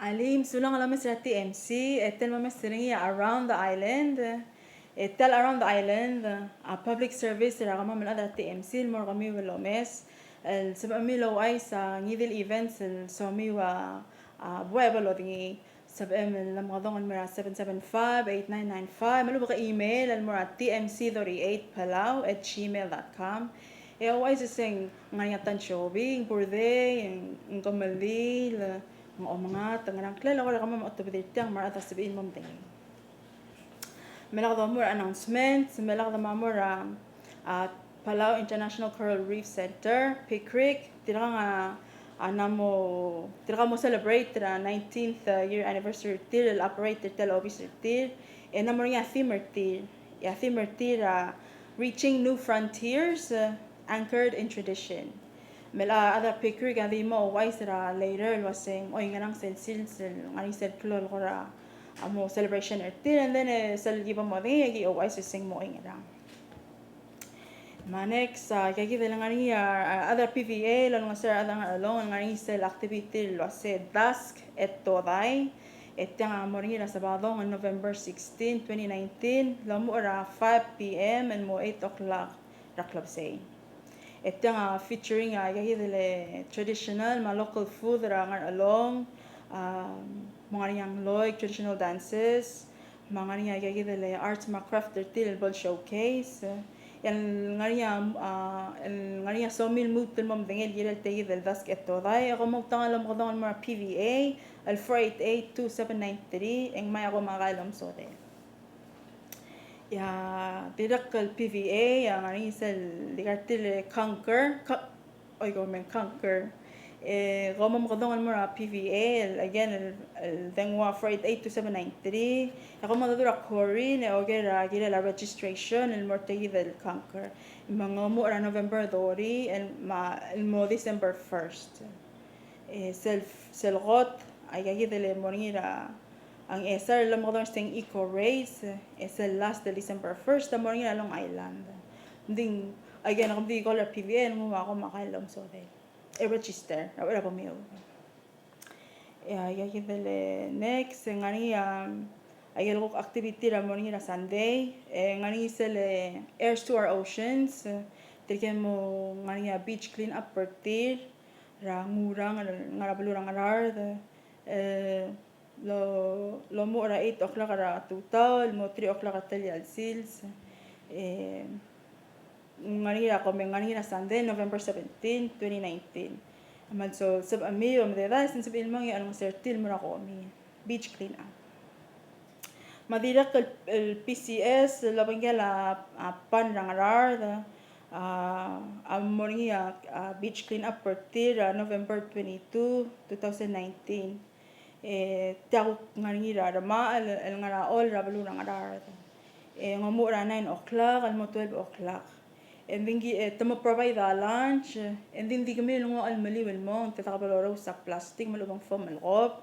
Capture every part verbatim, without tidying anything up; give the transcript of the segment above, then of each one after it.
Alii, mesulang el omes er a T M C, e tia el momes er ngii a Around the Island. E tia el Around the Island a public service er a kemam el chad er a T M C el mo er kemiu el omes el sebechemiu el ouchais a ngii di el events el somiu a, a, buai a bo lodengei. Sebechem el omekedong el mo er a seven seven five, eight nine nine five, me a lechub e ke email el mo er a T M C thirty-eight Palau at gmail dot com. E ouchais e se ng ngar er ngii a ta el show, ng birthday, ng kemeldiil, ng omengat, ng ngerang, a ngklel a kora kemam a otubedir tiang me a rechad a sebechir el mo medengei. Me lak domuchel er a announcement, me lak domuchel er a, a, Palau International Coral Reef Center, PICRC, tirkang a, a ng mo, tirkang a mo celebrate er a nineteenth, uh, year anniversary er tir el operate er tia el obis er tir, e ng mo er ngii a theme er tir, e a theme er tir a Reaching New Frontiers, uh, Anchored in Tradition. Me a rechad er a PICRC a di mo ouchais er a later el uasei ng oingerang sel sils el ngar er ngii sel klou el kora a mo celebration er tir, and then, e, sel ki bo modengei e ki ouchais el uasei ng mo oingerang. Me a next, a, aikakid el ngar er ngii a, a, rechad er a PVA el olengeseu er a rechad er a Ngarchelong el ngar er ngii sel activity el uasei Dusk at Todai. E tiang a mo er ngii er a Sabadong el November sixteen, twenty nineteen, el omuchel er a five P M el mo eight o'clock er a klebesei. E tiang a featuring a aikakid el traditional me a local food er a Ngarchelong, a, mo ngar er ngii a ngloik, traditional dances, me a ngar er ngii a aikakid el arts me a craft er tir el bo el showcase. E a ngar er ngii a, a, el ngar er ngii a somiu el lmuut el mo medengei el kirel tia kid el Dusk at Todai, e kom mo tang el omekedong el mo er a PVA el four eight eight two seven nine three, e ng mei e kom a kai el omesodel. E a dirrek el PVA a ngar er ngii sel di kar tir el conquer, co-, oi, kom mei conquer. E kom omekedong el mo er a PVA, el, again, el, el dengua four eight eight two seven nine three. E kom mo dmu er a Corinne, e oker a kirel a registration el mo er tia kid el conquer. Me ng omuchel er a November thirty, el, me a, el mo December first. E sel, sel kot, aikakid el mo er ngii er a, a Ngchesar el omekedong er se ng Eco Race, e sel last el December first, a mo er ngii er a Long Island. Ng di, again, a kom di call er a PVA, e ng ua kom a kai el omesodel. E register, er a uchei er a bo mei. E aikakid el next, e ng ngar er ngii a, aikel kuk activity er a mo er ngii er a Sunday, e ng ngar er ngii sel, e, Heirs to Our Oceans, e, tirke el mo ngar er ngii a beach clean up er tir, er a Ngurang, el ngar er a beluu er a Ngaraard, e, el, el omuchel er a eight o'clock er a tutau, el mo three o'clock er a telia el sils. E, ng ngar er ngii er a, kom mei, ng ngar er ngii er a Sunday, November seventeen, twenty nineteen. Me a lsekum e sebechemiu a mededaes, e ng sebechir el mong e olengeseu er tir el mo er a komi. Beach clean up. Me a dirrek el, el PCS, el obengkel a, a, PAN er a Ngaraard, a, a mo er ngii a, a, beach clean up er tir er a November twenty-two, two thousand nineteen. E tia kuk ngar er ngii er a Remachel, el ngar er a Choll er a beluu er a Ngaraard. E ng omuchel er a nine o'clock el mo twelve o'clock. E ng di, e, te mo provide a lunch, e ng di, ng di kemiu el nguu a chelemeliu el mong, te diak bo lorous a plastic me a lechub e ng foam el kob.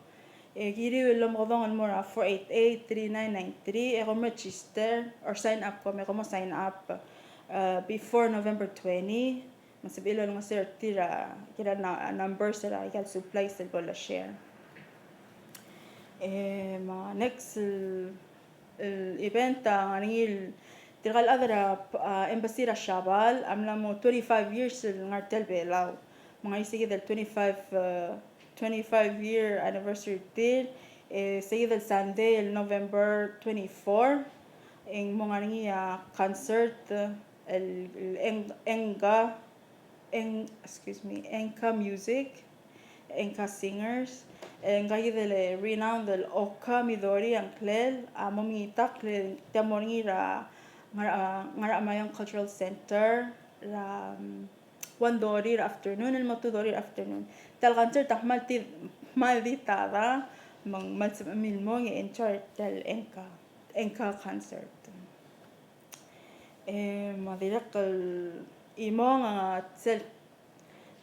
E kiriu el omekedong el mo er a four eight eight three nine nine three, e kom register, or sign up kom, e kom mo sign up, uh, before November twenty. Me ng sebechir el olengeseu er tir a, kid a na-, numbers er a, aika el supplies el bo le share. E, me a next, el, el event a ngar er ngii el, tirka el chad er a, a, embassy er a Siabal a mla mo twenty-five years el ngar er tia el Belau. Me ng ngar er ngii se kid el twenty-five, uh, twenty-five year anniversary er tir, e, se kid el Sunday el November twenty-four, e ng mo ngar er ngii a concert, el, el Eng-, Enka, Eng-, excuse me, Enka Music, Enka Singers, e ngka kid el renowned el Oka Midori a ngklel a mo mengitakl, e tia mo er ngii er a Ngara-, Ngarachamayong Cultural Center, er a, um, one thirty er a afternoon, el mo two thirty er a afternoon. Tia el concert a kmal di, kmal di tada, me ng kmal sebechemiu el mong e enjoy er tia el Enka, Enka concert. E, me a dirrek el chimong a sel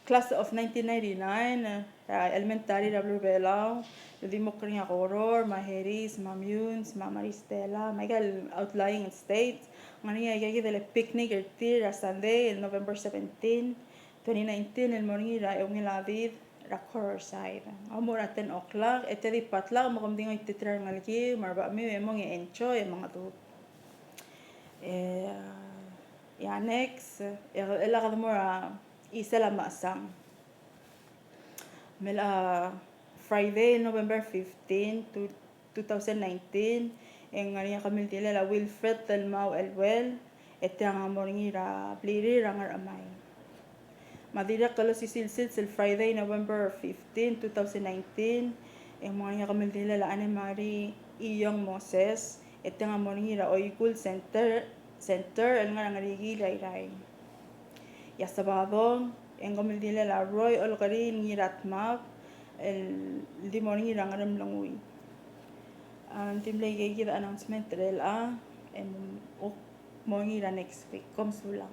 class of nineteen ninety-nine, e, a elementary er a beluu er a Belau, el di mo er ngii a Koror, me a Harris, me a Meyuns, me a Maris Stella, me aika el outlying states. Ng ngar er ngii aika kid el picnic er tir er a Sunday, el November seventeen, twenty nineteen, el mo er ngii er a eungel a did, er a Koror side. Ng mo er a ten o'clock, e te di potluck, me kom di ngoititerir a rengelekiu me a rebechemiu e mong e enjoy e mengedub. E, e a next, e, e a kede mo er a chisel a mechesang. Me a Friday, November fifteen, two, two thousand nineteen, e ng ngar er ngii a kemeldiilel a Wilfred Telmau Elwell, e tiang a mo er ngii er a blirir er a Ngerchemai. Me a dirrek el osisiu el sils el Friday, November fifteen, two thousand nineteen, e ng mo er ngii a kemeldiilel a Anne Marie Iyong Moses, e tiang a mo er ngii er a Oikull Center, Center, el ngar er a Ngerikiil er a Irrai. E a Sabadong, e ng kemeldiilel a Roy Olkeriil Ngiratmab, el di mo er ngii er a Ngeremlengui. A, ng di mle ikakid a announcement er chelechang, e mo, mo er ngii er a next week. Kom sulang.